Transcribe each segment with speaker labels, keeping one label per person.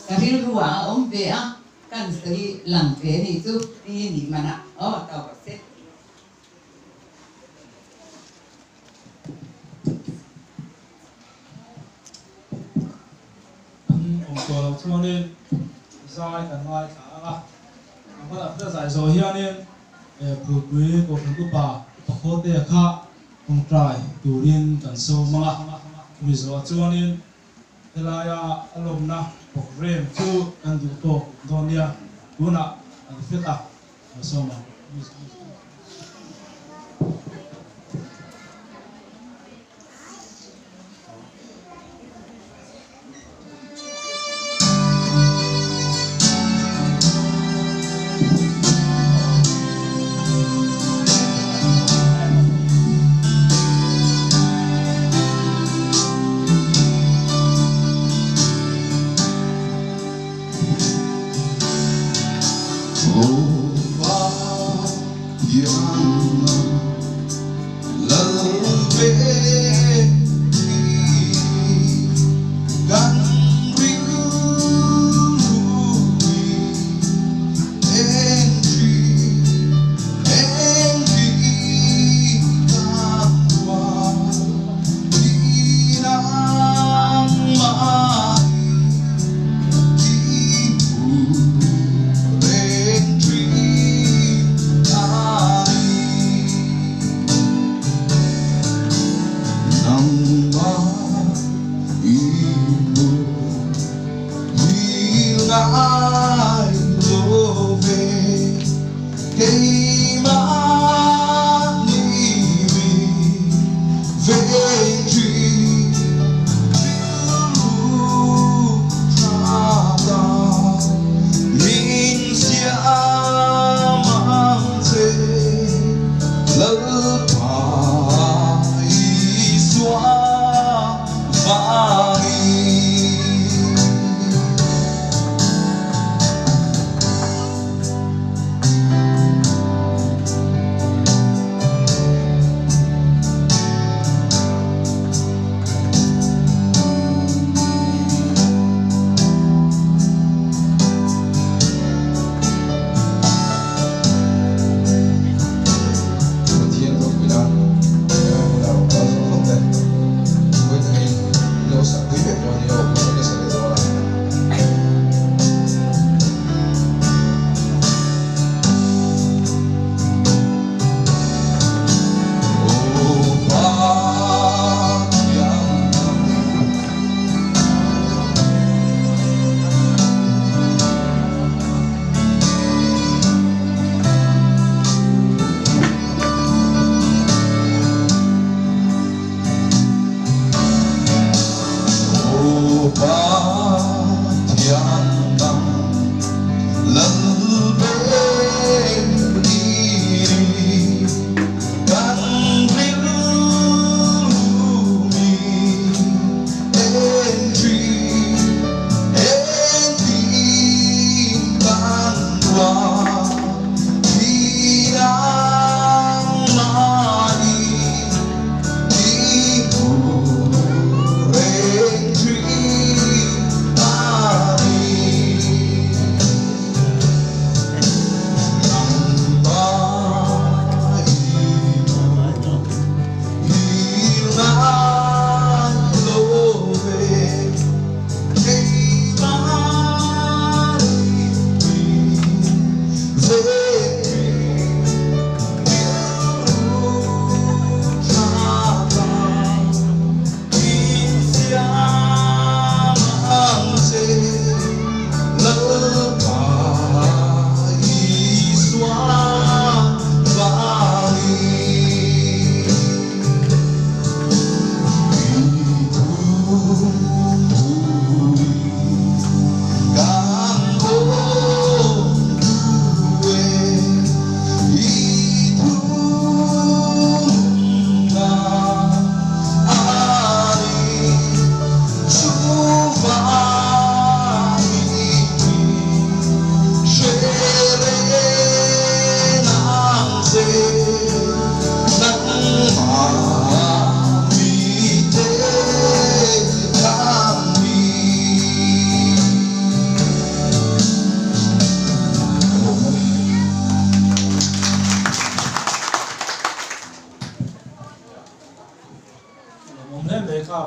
Speaker 1: Ka rilru ah a awm ve a, kan sawi lang ve a nih chu ti nih manah aw tawk rawh se.
Speaker 2: An awm tawh loh chuanin zai kan ngaithla ang a, a hmanah phel zai zawh hianin Phulpui Kohhran Upa Pakhotea kha tawngtai turin kan sawm ang a, chumi zawhah chuanin helaia a lawmna programme chu kan duh tawk dawn nia, tunah kan fet a, kan sawm ang.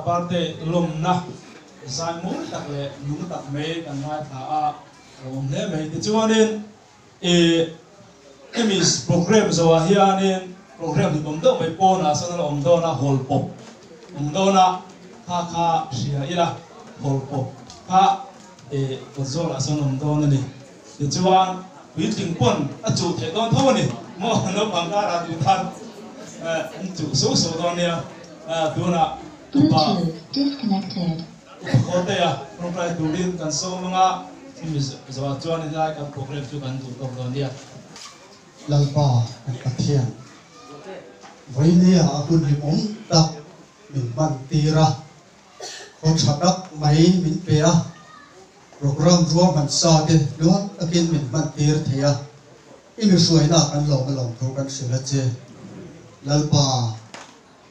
Speaker 2: Birthday lawmna zai mawi tak leh nung tak mai kan ngaithla a, a awm hle mai. Tichuanin ih hemi program zawhah hianin program hlimawm deuh mai pawnah sawn a la awm dawn a, hawl pawp awm dawn a, kha kha hria ila hawl pawp kha ih kawt zawlah sawn awm dawn a ni. Tichuan puitling pawn a chuh theih dawn tho a ni maw naupang karah duh tan an chuh so so dawn nia tunah upa upa Khawtea tawngtai turin kan sawm anga chumi zawhah chuan helai kan program chu kan duh tawk dawn nia.
Speaker 3: Lalpa kan Pathian vawinia a hun hlimawm tak min hman tir a. Khaw tha tak mai min pe a, programme ruahman sa te hluang takin min hman tir thei a, i mi hruaina kan lawm a lawm thu kan hrilh a che. Lalpa,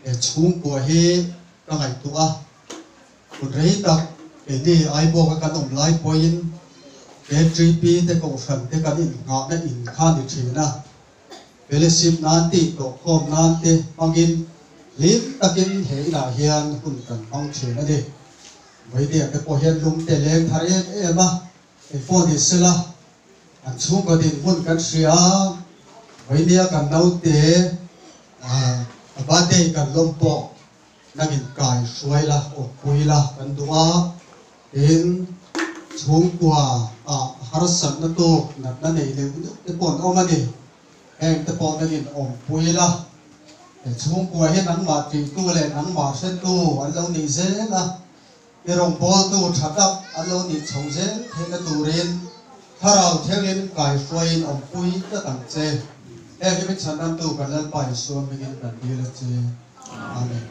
Speaker 3: he chhungkua hi ka ngaihtuah a, hun rei tak keini Aibawka kan awm lai pawhin KTP te kohhran te kan innghahna in kha ni thin a, Fellowship nan tih tawhkhawm nan te hmangin hlim takin he inah hian hun kan hmang thin a ni. Vawidiak te pawh hian lung te leng thar em em a, engpawh ni sela an chhungkaw dinhmun kan hria a, Vawinia kan naute a birthday kan lawm pawh nangin kai hruai la, awmpui la kan duh a, tin chhungkua ah harsatna tawk natna nei neuh neuh te pawh an awm a ni. Heng te pawh nangin awmpui la, he chhungkua hi nangmah tihtu leh nangmah hretu an lo nih zel a, i rawngbawltu tha tak an lo nih chho zel theihna turin Thlarau Thianghlim kaihruaiin awmpui tlat ang che. Heng hi min chhanramtu kan Lalpa Isua hmingin kan dil a che. Amen.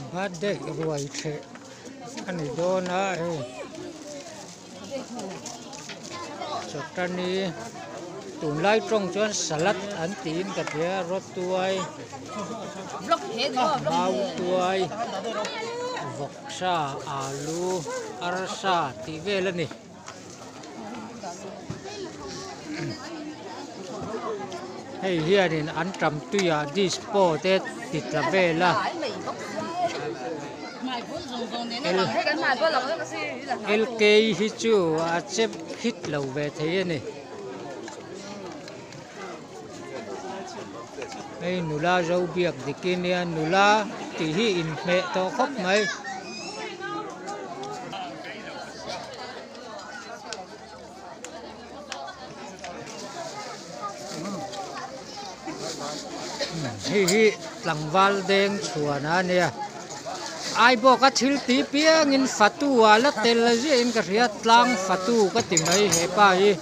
Speaker 4: Birthday ruai the ani dawn a hei chawtani tunlai tawng chuan salad an tiin ka hria rawtuai mau tuai vawksa alu arsa tih vel a ni. Hei hianin an tam tuiah dispo te ti tla vel a L hi chu a chep hit lo ve thei a ni. Hei nula zo biak dik i nia nula tih hi inhmeh tawh khawp mai. Hei hi tlangval deng chhuan a nia ai bawk a thil tih piangin fatu ah la tel ziah in ka hria tlang fatu ka ti mai hepa hi.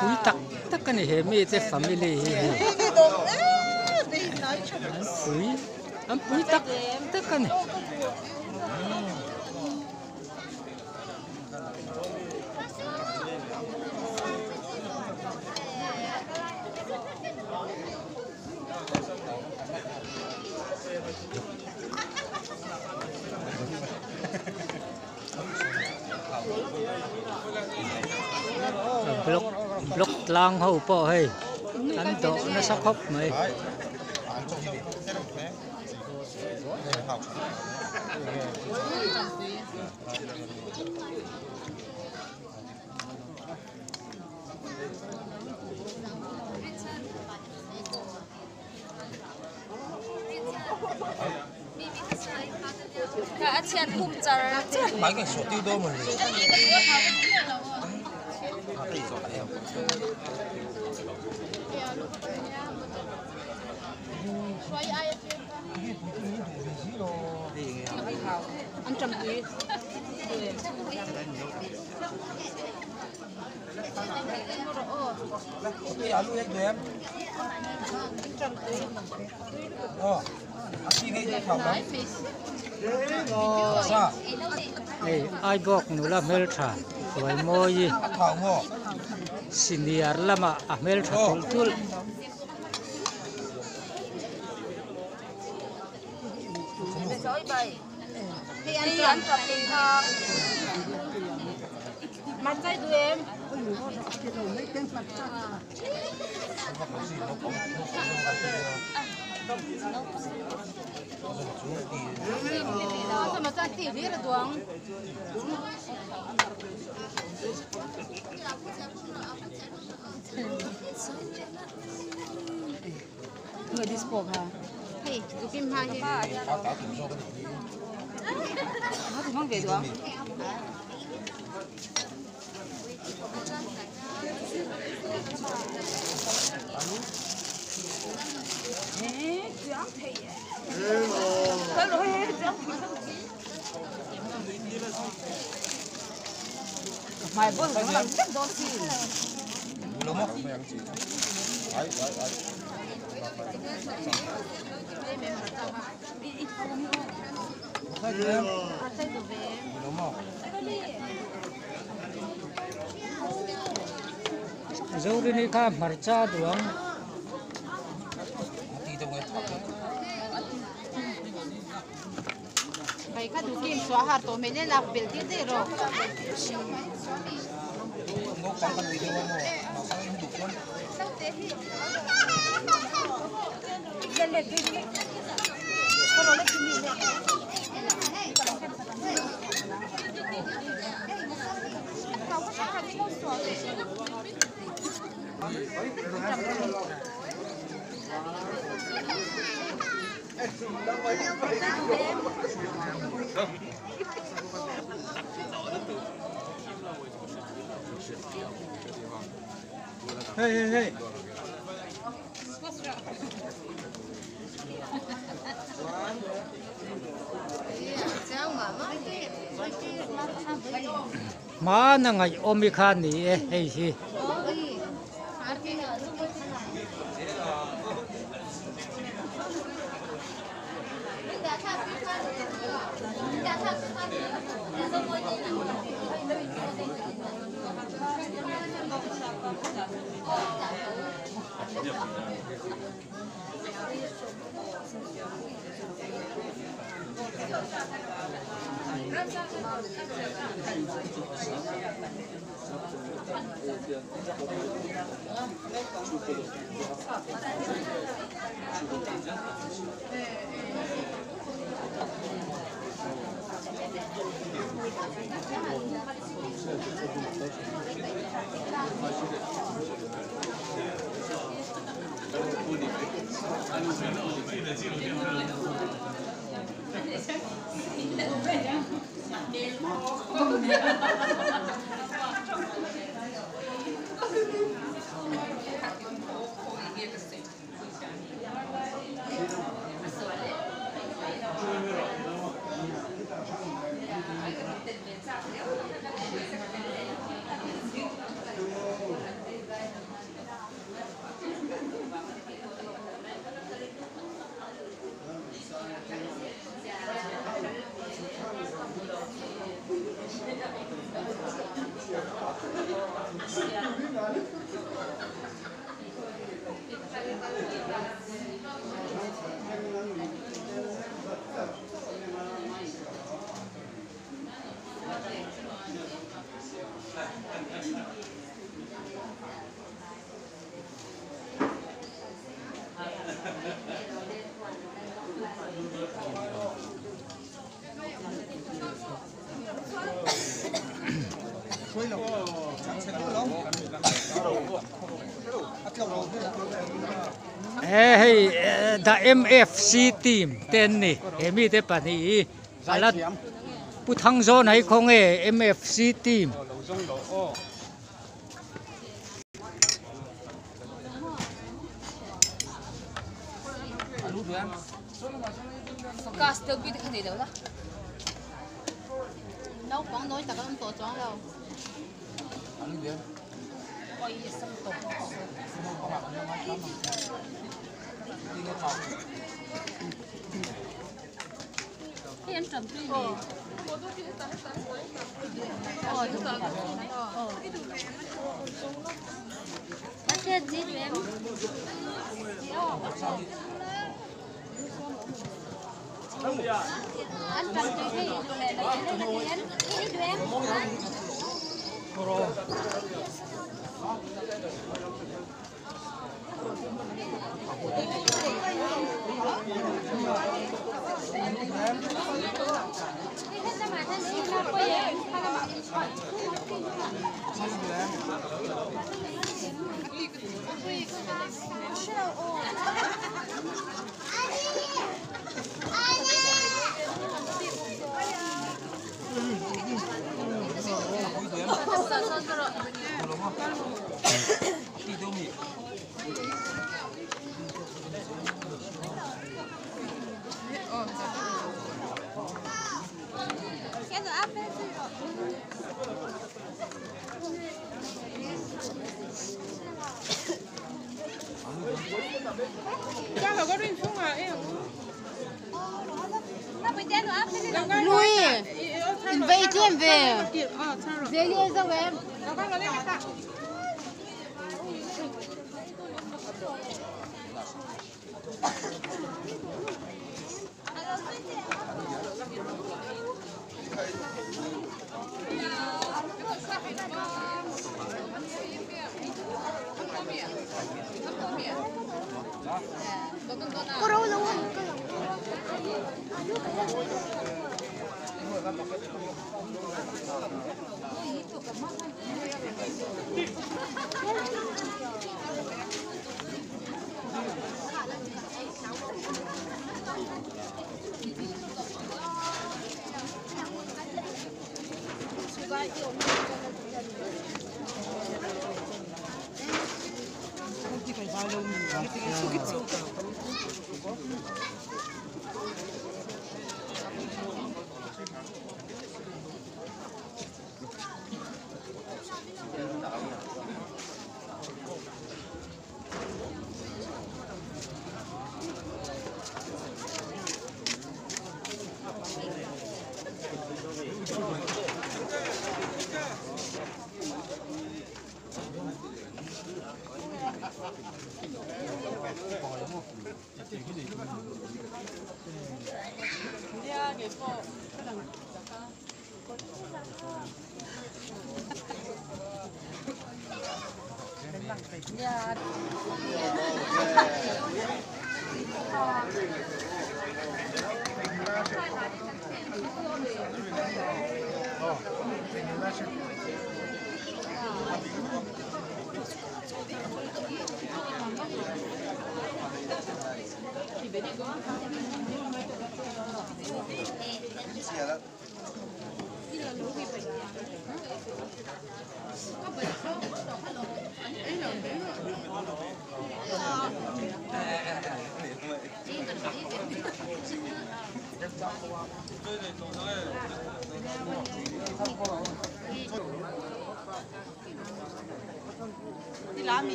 Speaker 4: Pui tak tak a ni he mi te family hi hei an pui an pui tak tak a ni. Block block tlang ho pawh hei an dawh nasa khawp mai. Hei Aibawk nula hmeltha Hruaimawii senior lamah a hmeltha tulh tulh. Zorini kha hmarcha duh ang. Hmana ngaihawmi kha ni e hei hi. He hei the MFC team te an ni he mite pahnih hi ala pu Thangzawn hai khaw nge MFC team.
Speaker 5: Naupang nawi tak an awm tawh chuang lo. Hei an ṭan tui ni. Lui, in vei tlem ve. Ve li zo em.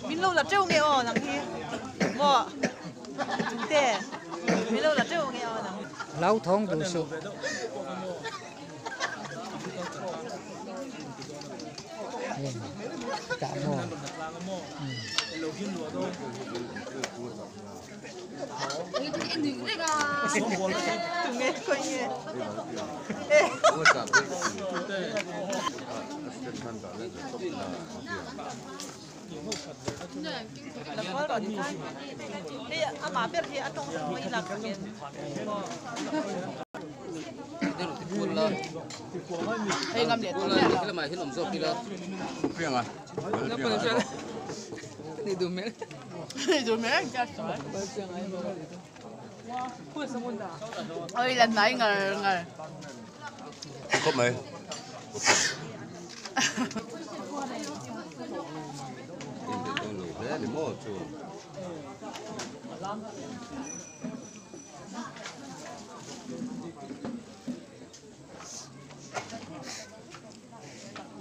Speaker 6: Min lo la treu nge aw nang hi maw chungte min lo la treu nge aw nang.
Speaker 4: Hlauthawng duh suh. Tah maw.
Speaker 5: Ôi lần nãy ngờ ngờ.
Speaker 7: Khop mai.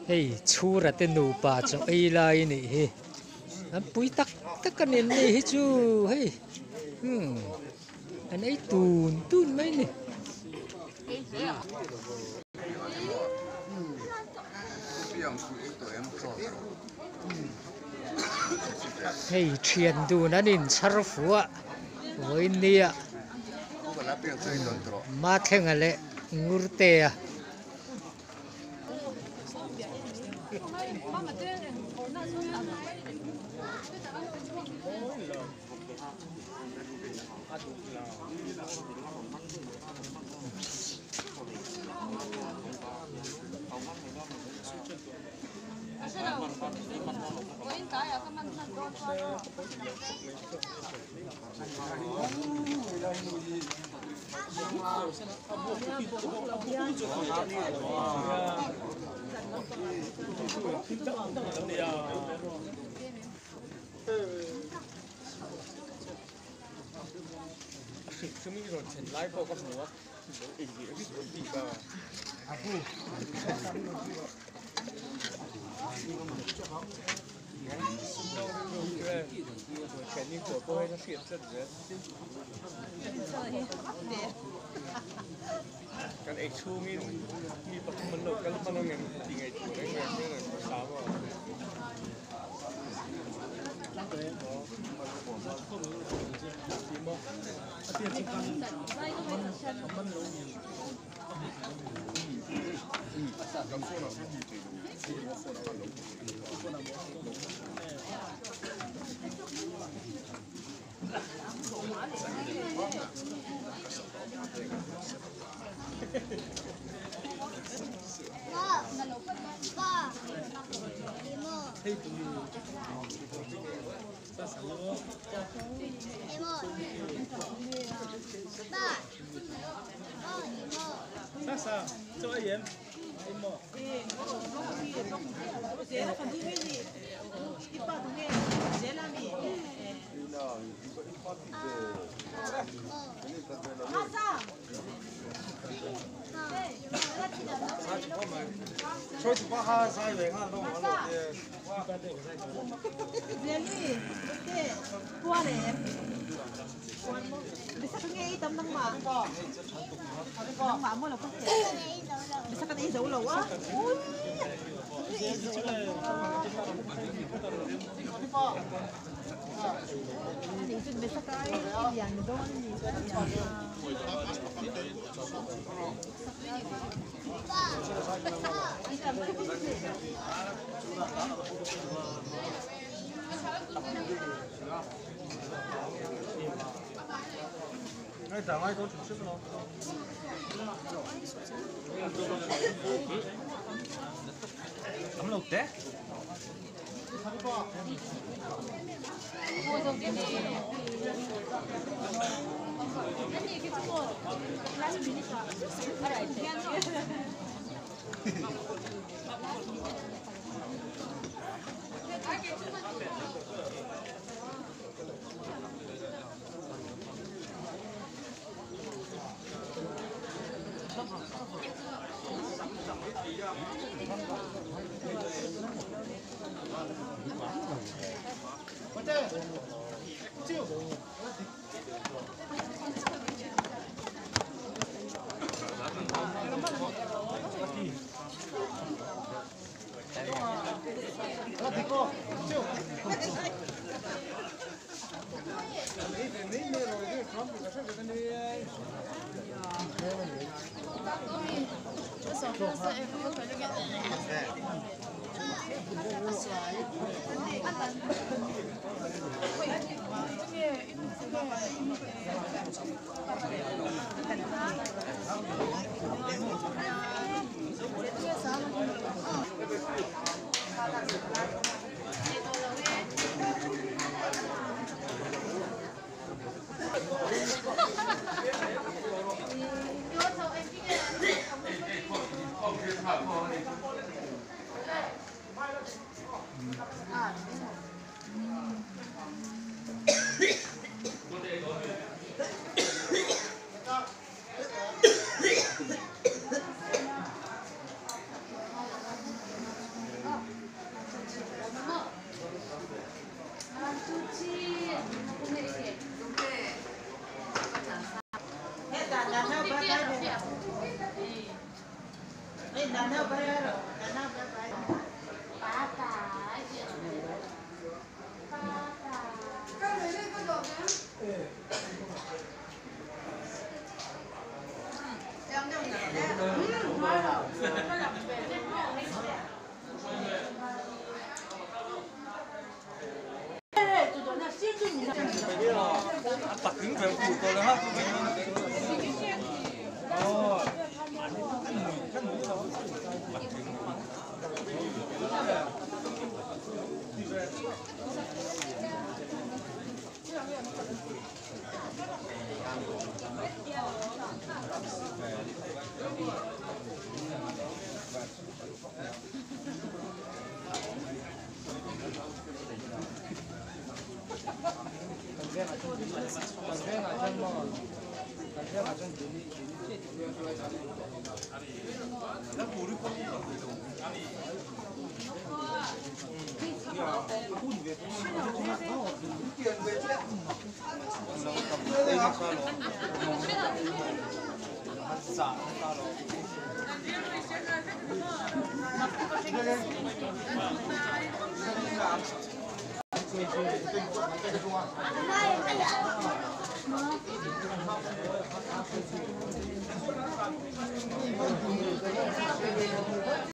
Speaker 4: Hei chhura te nupa chaw ei lai a nih hi an pui tak tak a ni an ni hi chu hei umm an ei tun tun mai a ni. Hei thian dun an inchhar fuh a vawiin nia Mathlenga leh Ngurtea.